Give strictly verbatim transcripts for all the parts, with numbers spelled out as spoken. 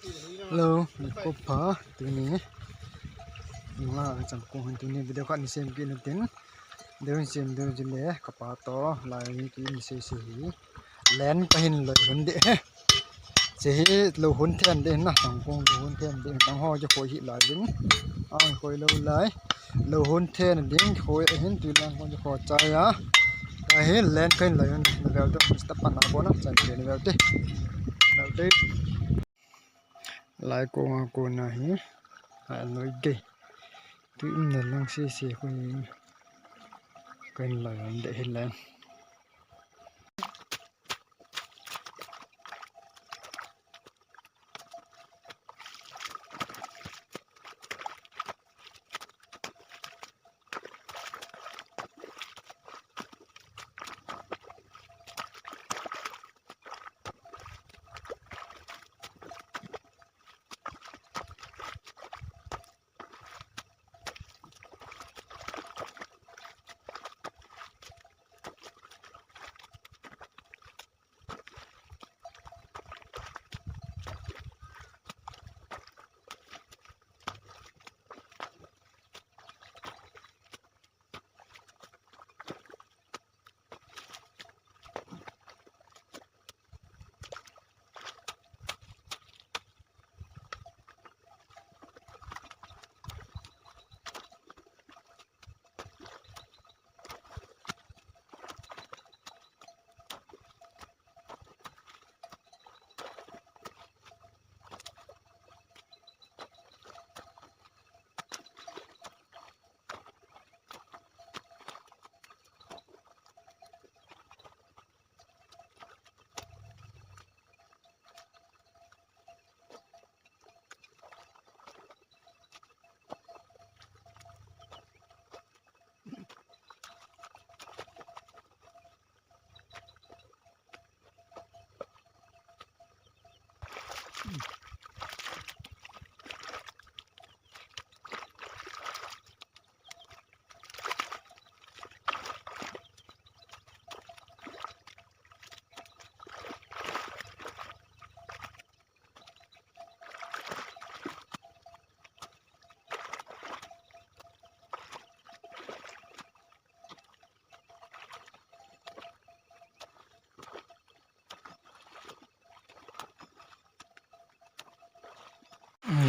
Hello, ni ko pha, tuni. Nunga chang kong hin tuni video khat ni sem kit na tin. Deu hin sem deu jin le, kapa to, lai ni ki ni se se hi. Len pa hin loi hun de he. Che hi lo hun then de na, chang kong lo hun then de, nang ho je khoi hi lai jin. Ang khoi lo lai. Lo hun then ding khoi hin tu lang ko je kho cha ya. Ka hin len kan lai hun, na vel to, step pan na ko na, chan ke na vel te. Na te. Lai ko nga ko na hi. A noi ge. Tu im na lang se se ko ni. Kan lai hun de hin lai.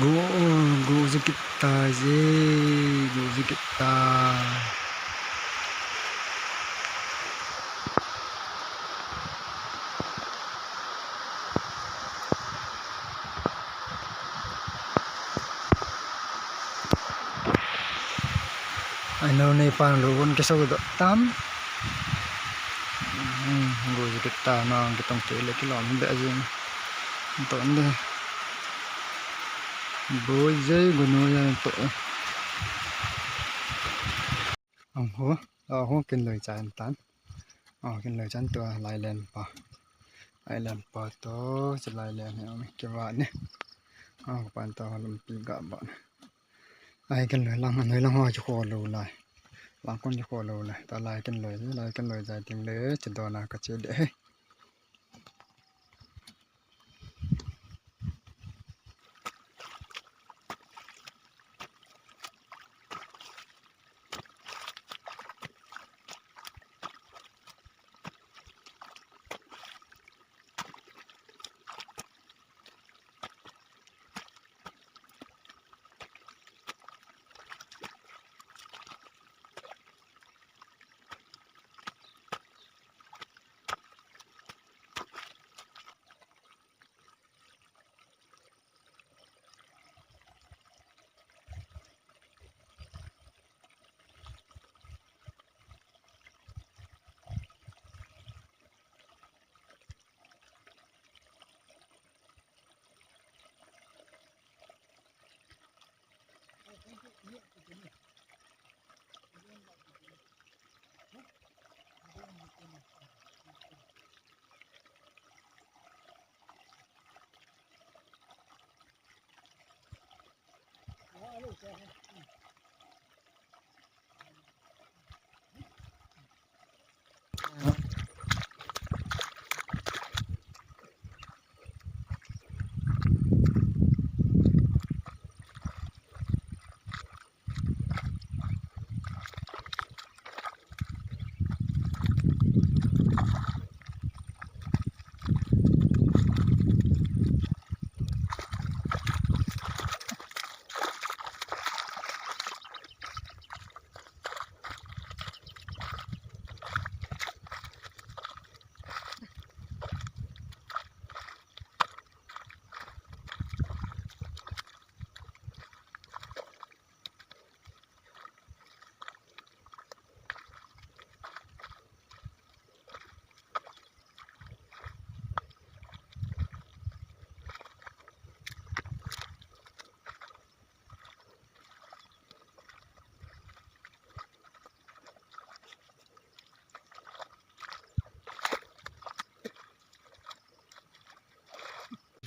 Go, go zikit ta je, go zikit ta. Ano nei pan lo won ke so do tam. Hmm, go zikit ta na ang kitong te le kilom be ajin. To ande. Boi jai go no ya to. Ang ho, a ho kin loi chan tan. A kin loi chan to lai len pa. Lai len pa to, se lai len he ang ke wa ne. A ho pan to lum pi ga ba ne. Lai kin loi lang, noi lang ho chu kho lo lai. Lang kon chu kho lo lai. Ta lai kin loi, lai kin loi jai ting le, che do na ka che de he.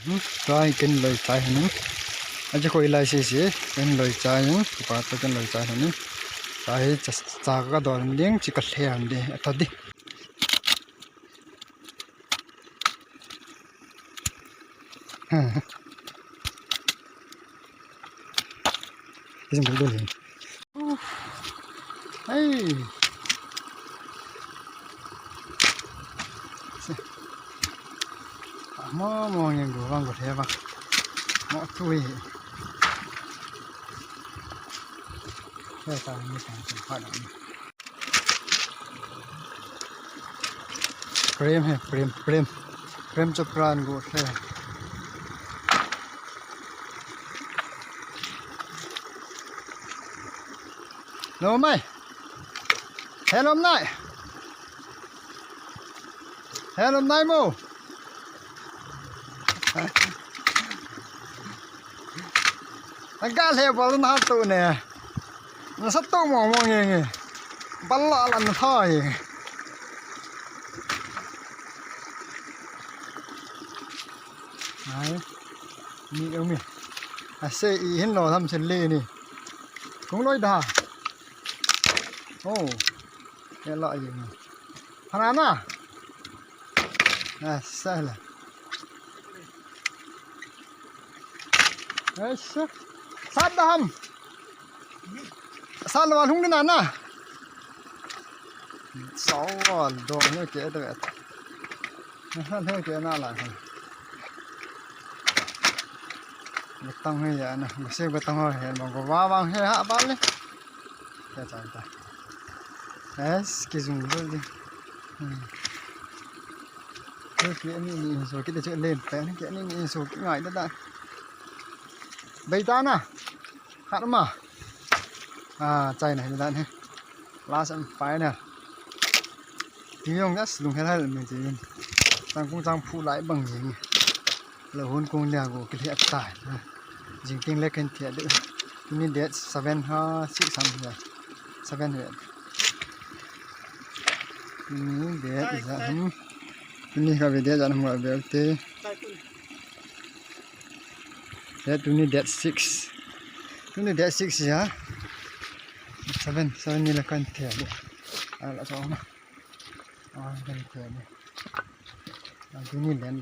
Tua hi ken loi chai hon in. Aji khoi lai si si, ken loi chai hon in. Kipa to ken loi chai hon in. Tua hi cha, cha ka don ding, chi ka lhe hon ding. Atha di. Isang bulbul yun. Hey. Mo, mo, ngen go, bang go, theba. Mo, tui. Theba, ni kan, kan, kan. Prem hai, Prem, Prem. Prem Chopra an go hai. Lo mai. Hello nai. Hello nai mo. Ang ka le bal na tu ne. Nasa to mo mo nge nge. Bal la la na tha ye. Ai. Ni umi. Ase i hin lo tham chen le ni. Kung loi da. Oh. Ye la ye ni. Hana na. Asa la. Asa. Sat da ham. Sat lo hung na na. Sao do ne ke da. Ha ne ke na la. Batang he ya na. Gose batang he ma go wa wang he ha ba le. Kya chanta. Es ki zung lo di. Hmm. Ke ni ni so ki de che le pe ni ke ni ni so ki ngai da da. Bai ta na. Khat ma. Ah, chai na hi dan hi. Last and final. Ti yong das lung hel hel mi ti yong. Tang kung tang phu lai bang yeng. Lo hun kung lia go ki hep tai. Jing ting le ken thia de. Tuni date seven ha, six ham ya. Seven ya. Tuni date za ham. Tuni ka ve date za ham ga ve te. Date tuni date six. Tuni date six ya. Seven, seven ni la kan thia de. Ala so na. Ah, kan thia de. Ah, tuni len,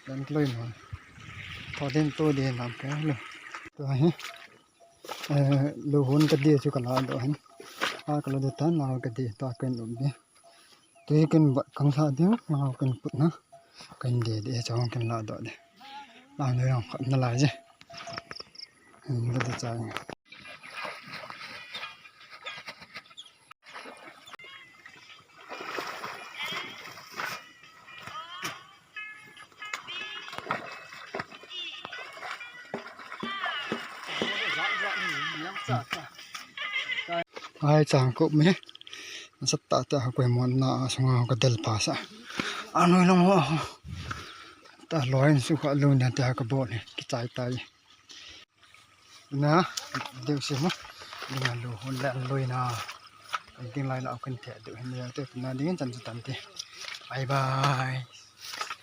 len kloi no. Tho den to de nam ka lo. To hi. Eh, lo hun ka de chu ka la do hin. Ah, ka la do tan la ka de to kan um de. Tui ken bat kang sa ding, ngau ken put na. Ken de de, chong ken la do de. La no yong khat na lai je. Ken de de chai. Ai chang kup me. Sat ta ta ha koi mon na sunga ka del pa sa. Anoi long ho. Ta loin su kha lu na ta ka bo ne ki chai tai. Na deu si mo. Dinga lu hon le loi na. Ding lai la kan te du hin ya te na ding chan chu tan te. Bye bye.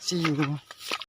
See you.